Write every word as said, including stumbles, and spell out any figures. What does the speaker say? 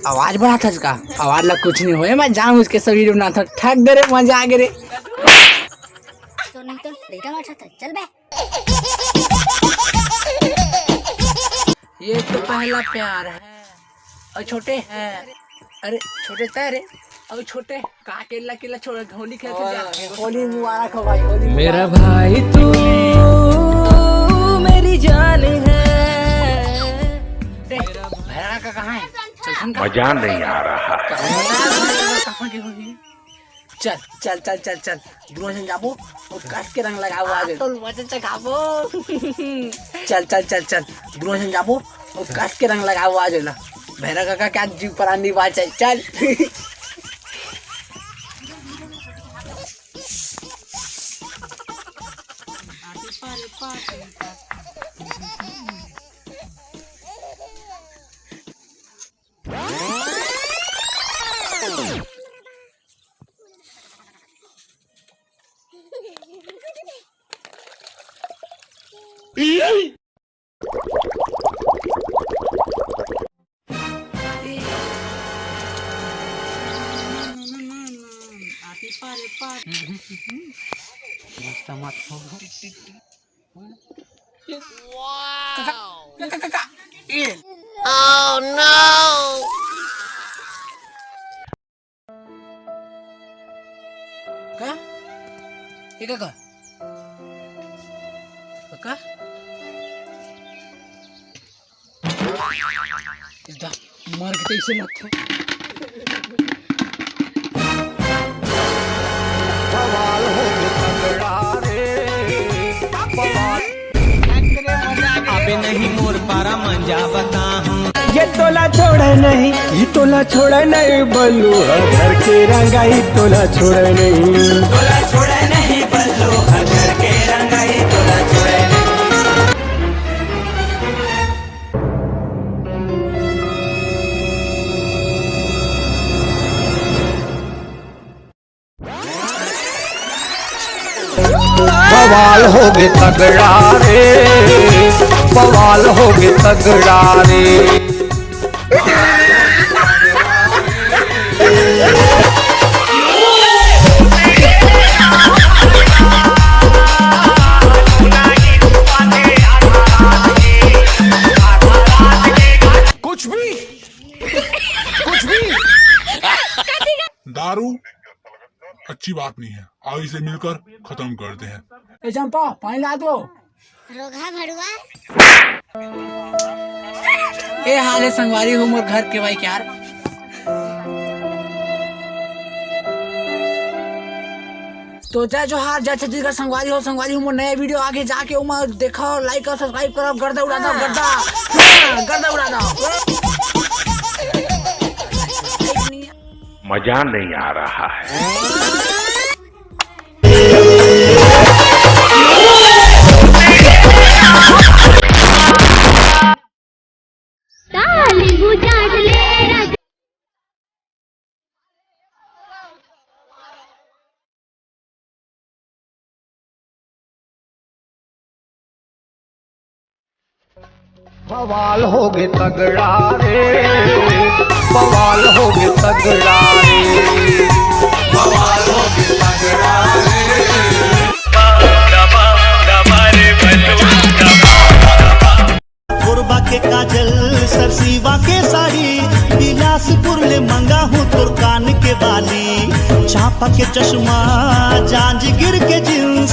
आवाज बढ़ाथस का? आवाज ला कुछ नहीं होए, मैं जानबूझ के सब वीडियो बनाथंव। ठग दे रे, मजा आ गे रे। तो नहीं तो लइका मार सकता, चल बे। ये तो पहला प्यार है। और छोटे हैं। अरे छोटे तय रे। और छोटे का केला केला छोड़ होली खेलते जा। होली मुबारक हो भाई, होली मेरा मुबारक। भाई तू मेरी जान है। भैरा का कहाँ है? चल, चल, मजा नहीं आ रहा है। कहाँ की होली? चल, चल, चल, चल, चल। दुनों झन जाबो और कस के रंग लगाबो आज। तो मजा चखाबो। चल, चल, चल, चल। दुनों झन जाबो और कस के रंग लगाबो आज ना। भैरा काका क्या जीव परान नहीं बाचे। चल। का? ए काका? काका? इदा मर के तइसे लगथे। बवाल हो गया तगड़ा रे, बवाल। अबे नहीं मोर पारा मंजा बता हूँ। ये तोला छोड़े नहीं, ये तोला छोड़े नहीं, बल्लू ह घर के रंगाई तोला छोड़े नहीं। तोला छोड़े नहीं, बल्लू ह घर के रंगाई तोला छोड़े नहीं। बवाल हो गए तगड़ा रे, बवाल हो गए तगड़ा रे। कुछ भी, कुछ भी। दारू अच्छी बात नहीं है, आओ इसे मिलकर खत्म करते हैं। ए चंपा, पानी ला दो। रोगहा भड़ुआ। ए हाल है संगवारी हो मोर घर के भाई यार। तो जय जोहार, जय छत्तीसगढ़ संगवारी हो, संगवारी हो मोर नया वीडियो आगे जाके ओमा देखो, लाइक और सब्सक्राइब करो, गर्दा उड़ा दो, गर्दा, हाँ, गर्दा उड़ा दो। मजा नहीं आ रहा है। बवाल हो गए तगड़ा रे, बवाल हो गए तगड़ा रे, बवाल हो गए तगड़ा रे। कोरबा के काजल, सरसीवा के साड़ी, बिलासपुर ले मंगा हूँ तोर कान के बाली, चांपा के चश्मा, जांजगीर के जींस,